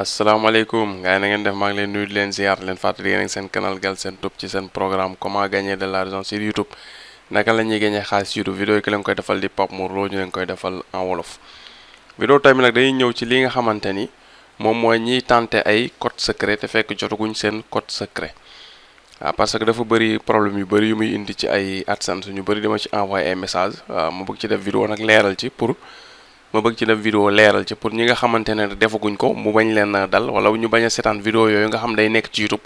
asalaamaaleykum gars yi na ngeen def maa ngi leen nuyu di leen ziar leen fàttali yéen a ngi seen canal Galsen Tube ci seen programme comment gagner de l'argent sur YouTube naka la ñuy gagner xaalis YouTube vidéo yi ki leen koy defal di Pape Mor Lo ñu leen koy defal en wolof. vidéo tey mi nag dañuy ñëw ci li nga xamante ni moom mooy ñiy tenter ay code secret te fekk jotaguñ seen code secret waaw parce que dafa bëri problème yu bëri yu muy indi ci ay AdSense ñu bëri dama ci envoyé ay message waaw ma bëgg ci def vidéo nag leeral ci pour. ma bëgg ci def vidéo leeral ci pour ñi nga xamante ne defaguñ ko mu bañ leen a dal wala ñu bañ a seetaan vidéo yooyu nga xam day nekk ci YouTube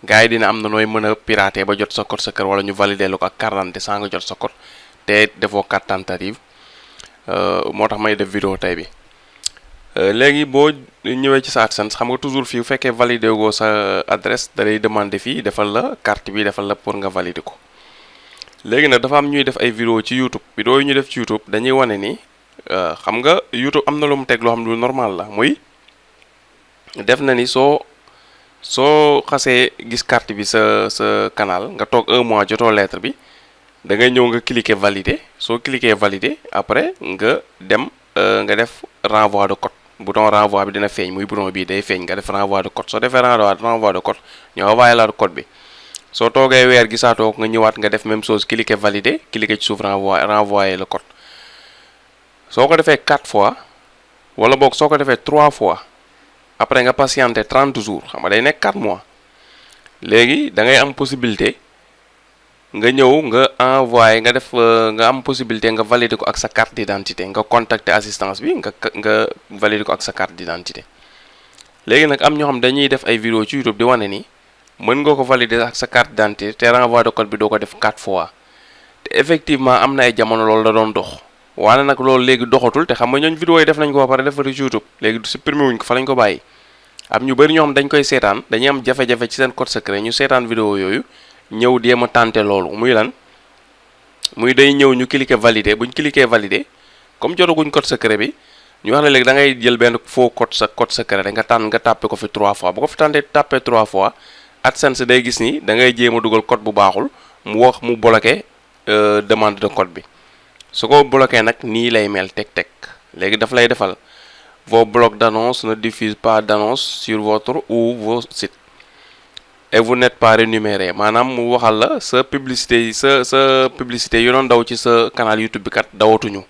gars yi dina am na nooy mën a pirater ba jot sa code secret wala ñu valider lu ko ak carte d'identité sans nga jot sa code te defoo carte tentative moo tax may def vidéo tey bi léegi boo ñëwee ci sa AdSense xam nga toujours fii bu fekkee valider goo sa adresse da lay demander fii defal la carte bi defal la pour nga valider ko léegi nag dafa am ñuy def ay vidéo ci YouTube vidéo yi ñu def ci YouTube dañuy wane ni xam nga YouTube am na lu mu teg loo xam ne lu normal la muy def na ni soo xasee gis carte bi sa canal nga toog un mois jotoo lettre bi da ngay ñëw nga cliquer valider soo cliquer valider après nga dem nga def renvoi de code bouton renvoi bi dina feeñ muy bouton bii day feeñ nga def renvoi de code soo defee renvoi de code ñu envoyé la code bi soo toogee weer gisaatoo nga ñëwaat nga def même chose cliquer valider cliquer ci suuf renvoyer le code. soo ko defee 4 fois wala boog soo ko defee 3 fois après nga patienter 30 jours xam nga day nekk 4 mois léegi da ngay am possibilité nga ñëw nga envoyer nga def nga am possibilité nga valider ko ak sa carte d'identité nga contacter assistance bi nga valider ko ak sa carte d'identité léegi nag am ñoo xam dañuy def ay vidéo ci YouTube di wane ni mën nga ko valider ak sa carte d'identité te renvoi de code bi doo ko def 4 fois te effectivement am na ay jamono loolu da doon dox. waane nag loolu léegi doxatul te xam nga ñooñ vidéo yi def nañ ko ba pare defari ci YouTube léegi supprimer wuñ ko fa lañ ko bàyyi am ñu bëri ñoo xam dañ koy seetaan dañuy am jafe-jafe ci seen code secret ñu seetaan vidéo yooyu ñëw jéem a tenter loolu muy lan muy day ñëw ñu cliquer valider buñ cliquer valider comme jotaguñ code secret bi ñu wax la léegi da ngay jël benn faux code secret rek nga tànn nga tàppe ko fi 3 fois bu ko fi tàppee 3 fois AdSense day gis ni da ngay jéem a dugal code bu baaxul mu bloqué demande de code bi. su ko bloqué nag nii lay mel teg léegi daf lay defal vos blocs d'annonce ne diffusent pas d'annonce sur votre ou vos sites et vous n'êtes pas rémunéré maanaam mu waxal la sa publicité sa publicité yu doon daw ci sa canal YouTube bi kat dawatuñu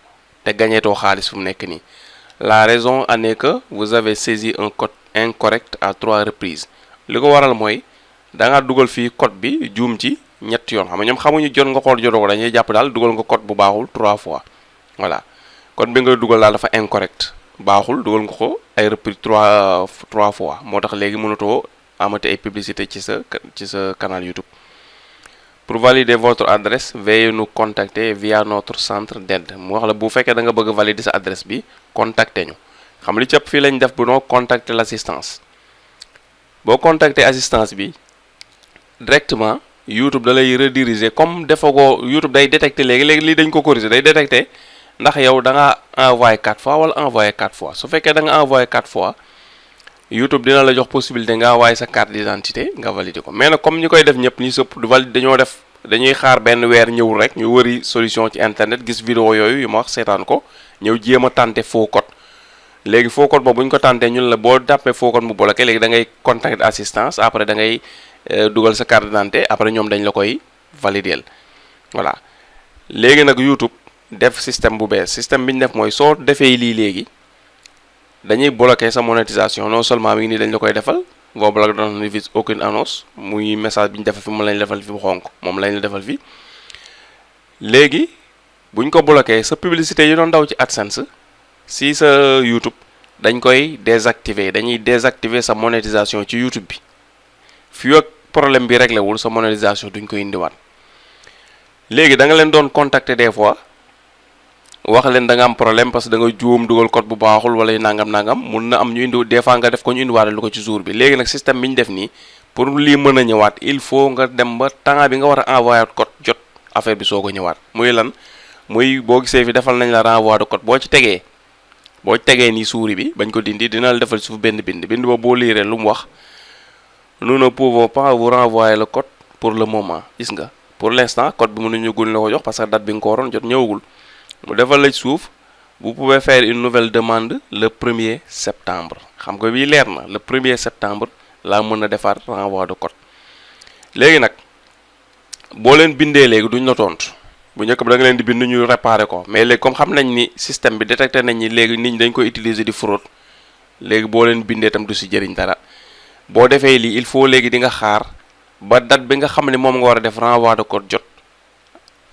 te gañeetoo xaalis fu mu nekk nii la raison en est que vous avez saisi un code incorrect à 3 reprises li ko waral mooy da nga dugal fii code bi juum ci ñett yoon xam nga ñoom xamuñu jot nga xool jotoo ko dañuy jàpp daal dugal nga code bu baaxul 3 fois voilà code bi nga dugal daal dafa incorrect baaxul dugal nga ko ay reprise 3 fois moo tax léegi mënatoo amati ay publicité ci sa canal YouTube. pour valider votre adresse veuillez nous contacter via notre centre d'aide mu wax la bu fekkee da nga bëgg valider sa adresse bi contacter ñu xam li cëpp fii lañ def bu noo contacter l'assistance boo contacter assistance bi directement. YouTube da lay rediriger comme defagoo YouTube day détecter léegi lii dañ ko corriger day détecter ndax yow da nga envoyé 4 fois wala envoyé 4 fois su fekkee da nga envoyé 4 fois YouTube dina la jox possibilité nga envoyé sa carte d'identité nga valider ko mais nag comme ñi koy def ñëpp ñi sëpp du valide dañuy xaar benn weer ñëwul rek ñu wëri solution ci internet gis vidéo yooyu yu ma wax seetaan ko ñëw jéem a tenter faux code léegi faux code boobu bu ñu ko tenter ñun la boo tàppee faux code mu bloqué léegi da ngay contacter assistance après da ngay dugal sa carte d'identité après ñoom dañ la koy valider voilà léegi nag YouTube def système bu bees système bi ñu def mooy soo defee lii léegi dañuy bloquer sa monétisation non seulement mi ngi nii dañ la koy defal vos blocs d'annonce ne diffusent aucune annonce muy message bi ñu defal fi moom lañ defal fi bu xonk moom lañ la defal fi léegi buñ ko bloquer sa publicité yi doon daw ci AdSense si sa YouTube dañ koy dañuy désactiver sa monétisation ci YouTube bi fii ak problème bi réglé wul sa monétisation duñ ko indiwaat léegi da nga leen doon contacter des fois wax leen da nga am problème parce que da nga juum dugal code bu baaxul wala nangam mun na am ñu indi des fois nga def ko ñu indiwaale lu ko ci jour bi léegi nag système bi ñu def nii pour lii mën a ñëwaat il faut nga dem ba temps bi nga war a envoyer code jot affaire bi soog a ñëwaat muy lan muy boo gisee fi defal nañ la renvoi de code boo ci tegee nii souris bi bañ ko dindi dina la defal suuf benn bind ba boo liiree lu mu wax. nous ne pouvons pas vous renvoyer le code pour le moment gis nga pour l'instant code bi mënuñu gul la ko jox parce que date bi nga ko waroon jot ñëwagul mu defal la suuf vous pouvez faire une nouvelle demande le 1er septembre xam nga bii leer na le 1er septembre laa mën a defar renvoi de code léegi nag boo leen bindee léegi duñ la tontu bu njëkk bi da nga leen di bind ñu réparer ko mais léegi comme xam nañ ni système bi détecté nañ ni léegi nit ñi dañ koy utiliser di fraude léegi boo leen bindee tam du si jëriñ dara boo defee lii il faut léegi di nga xaar ba date bi nga xam ne moom nga war a def renvoi de code jot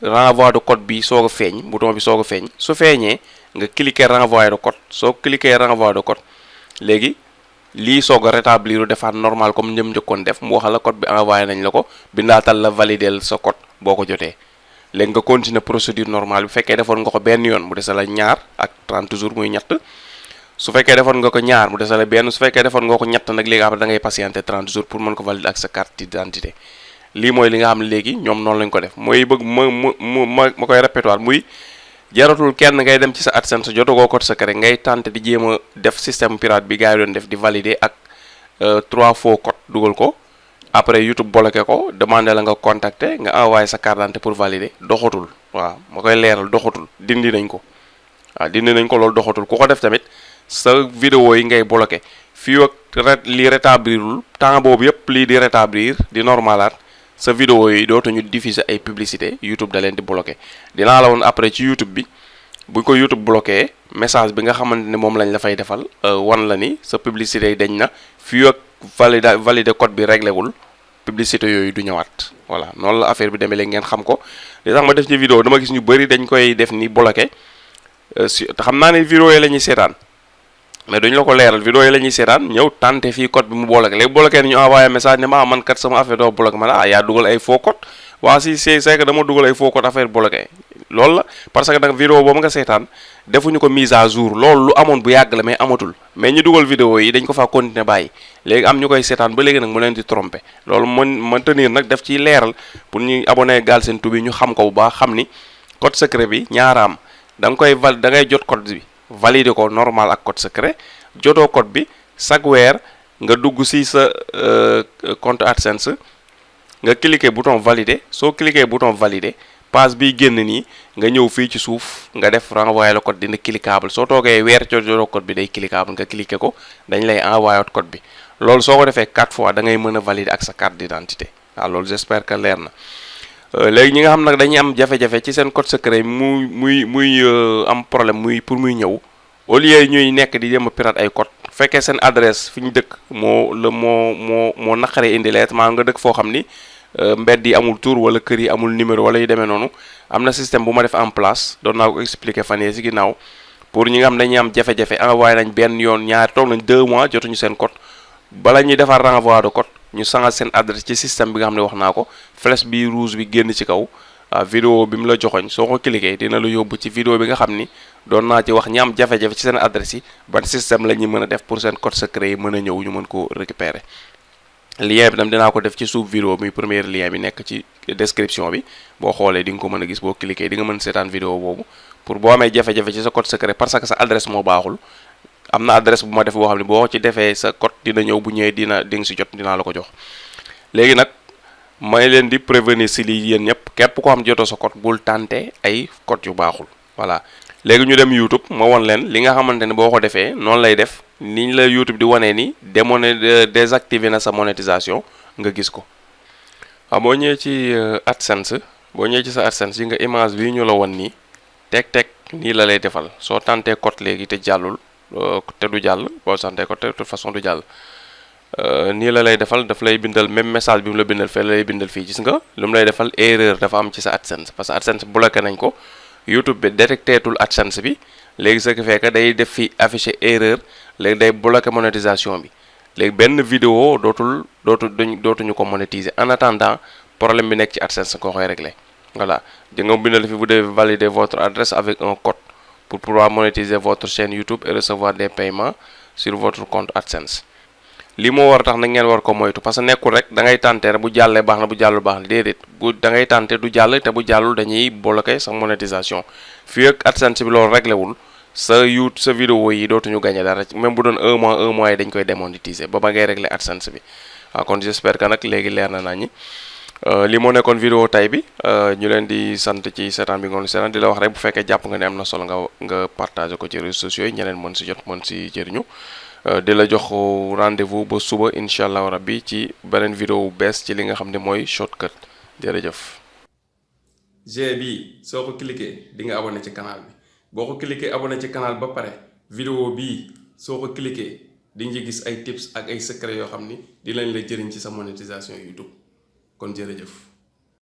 renvoi de code bi soog a feeñ bouton bi soog a feeñ su feeñee nga cliquer renvoi de code soo cliquer renvoi de code léegi lii soog a rétablir defaat normal comme ñëm njëkkoon def mu wax la code bi envoyé nañ la ko bindaatal la valider sa code boo ko jotee léegi nga continuer procédure normale bu fekkee defoon nga ko benn yoon mu dese la ñaar ak 30 jours muy ñett su fekkee defoon nga ko ñaar mu dese la benn su fekkee defoon nga ko ñett nag léegi après da ngay patienter 30 jours pour mën ko valider ak sa carte d'identité lii mooy li nga xam ne léegi ñoom noonu lañ ko def mooy bëgg ma koy répéter muy jaratul kenn ngay dem ci sa AdSense jotagoo code secret ngay tenter di jéem a def système pirate bi gars yi doon def di valider ak 3 faux code dugal ko après YouTube bloqué ko demandé la nga contacter nga envoyé sa carte d'identité pour valider doxatul waaw ma koy leeral doxatul dindi nañ ko waaw dindi nañ ko loolu doxatul ku ko def tamit sa vidéo yi ngay bloqué fii ak lii rétablir temps boobu yëpp lii di rétablir di normalaat sa vidéo yi dootuñu diffuser ay publicité YouTube da leen di bloqué dinaa la woon après ci YouTube bi bu ko YouTube bloqué message bi nga xamante ne moom lañ la fay defal wan la ni sa publicité yi dañ na fii ak valider code bi réglé wul publicité yooyu du ñëwaat voilà noonu la affaire bi demee léegi ngeen xam ko li tax ma def ci vidéo dama gis ñu bëri dañ koy def ni bloqué te xam naa ne vidéo yi la ñuy seetaan mais duñ la ko leeral vidéo yi la ñuy seetaan ñëw tenter fii code bi mu bloqué léegi bloqué ni ñu envoyé message ne ma man kat sama affaire doo bloqué ma la yaa dugal ay faux code waa si c'est que dama dugal ay faux code affaire bloqué loolu la parce que nag vidéo boobu nga seetaan defuñu ko mise à jour loolu lu amoon bu yàgg la mais amatul mais ñu dugal vidéo yi dañ ko faa continuer bàyyi léegi am ñu koy seetaan ba léegi nag mu leen di tromper loolu man tenir nag def ciy leeral pour ñu abonné Galsen Tube bi ñu xam ko bu baax xam ni code secret bi ñaaraam da nga koy da ngay jot code bi valider ko normal ak code secret jotoo code bi chaque weer nga dugg si sa compte AdSense nga cliquer bouton valider soo cliquer bouton valider page bi génn nii nga ñëw fii ci suuf nga def renvoyer le code dina cliquable soo toogee weer jotoo code bi day cliquable nga cliquer ko dañ lay envoyer code bi loolu soo ko defee 4 fois da ngay mën a valider ak sa carte d'identité waaw loolu j'espère que leer na léegi ñi nga xam nag dañuy am jafe-jafe ci seen code secret muy am problème muy pour muy ñëw au lieu ñuy nekk di jéem a pirate ay code fekkee seen adresse fi ñu dëkk moo naqaree indi lettre maa nga dëkk foo xam ni mbedd yi amul tour wala kër yi amul numéro wala yu demee noonu am na système bu ma def en place doon naa ko expliquer fan yii si ginnaaw pour ñi nga xam dañuy am jafe-jafe envoyé nañ benn yoon ñaari toog nañ 2 mois jotuñu seen code bala ñuy defar renvoi de code ñu sangal seen adresse ci système bi nga xam ne wax naa ko flèche bi rouge bi génn ci kaw vidéo bi mu la joxoñ soo ko cliquer dina la yóbbu ci vidéo bi nga xam ni doon naa ci wax ñi am jafe-jafe ci seen adresse yi ban système la ñuy mën a def pour seen code secret yi mën a ñëw ñu mën ko récupérer lien bi tam dinaa ko def ci suuf vidéo muy premier lien bi nekk ci description bi boo xoolee di nga ko mën a gis boo cliquer di nga mën seetaan vidéo boobu pour boo amee jafe-jafe ci sa code secret parce que sa adresse moo baaxul am na adresse bu ma def boo xam ne boo ci defee sa code dina ñëw bu ñëwee di nga si jot dinaa la ko jox léegi nag may leen di prévenir si lii yéen ñëpp képp ko xam jotoo sa code bul tenter ay code yu baaxul voilà léegi ñu dem YouTube ma won leen li nga xamante ne boo ko defee noonu lay def niñ la YouTube di wanee ni désactiver na sa monétisation nga gis ko waaw boo ñëwee ci AdSense boo ñëwee ci sa AdSense yi nga image bi ñu la won nii teg nii la lay defal soo tenter code léegi te jàllul te du jàll boo tenter code de toute façon du jàll nii la lay defal daf lay bindal même message bi mu la bindal fee la lay bindal fii gis nga lu mu lay defal erreur dafa am ci sa AdSense parce que AdSense bloqué nañ ko YouTube bi détecteetul AdSense bi léegi ce qui fait que day def fi affiché erreur léegi day bloqué monétisation bi léegi benn vidéo dootuñu ko monétiser en attendant problème bi nekk ci AdSense koo koy réglé voilà di nga bindal fi vous devez valider votre adresse avec un code pour pouvoir monétiser votre chaîne YouTube et recevoir des paiements sur votre compte AdSense lii moo war a tax nag ngeen war ko moytu parce que nekkul rek da ngay tenter bu jàllee baax na bu jàllul baax na déedéet bu da ngay tenter du jàll te bu jàllul dañuy bloqué sa monétisation fii ak AdSense bi loolu réglé wul sa vidéo yi dootuñu gagné dara même bu doon un mois yi dañ koy démonétiser ba ngay réglé AdSense bi waaw kon j'espère que nag léegi leer na nañu li moo nekkoon vidéo tay bi ñu leen di sant ci seetaan bi ngoon seetaan di la wax rek bu fekkee jàpp nga ne am na solo nga partager ko ci réseaux sociaux yi ñeneen mën si jot mën si jëriñu di la jox rendez-vous ba suba incha allahu rabbi ci beneen vidéo bu bees ci li nga xam ne mooy shortcut jërëjëf. G bi soo ko cliquer di nga abonné ci canal bi boo ko cliquer abonné ci canal ba pare vidéo bii soo ko cliquer di nga gis ay tips ak ay secret yoo xam ni di lañ la jëriñ ci sa monétisation YouTube kon jërëjëf.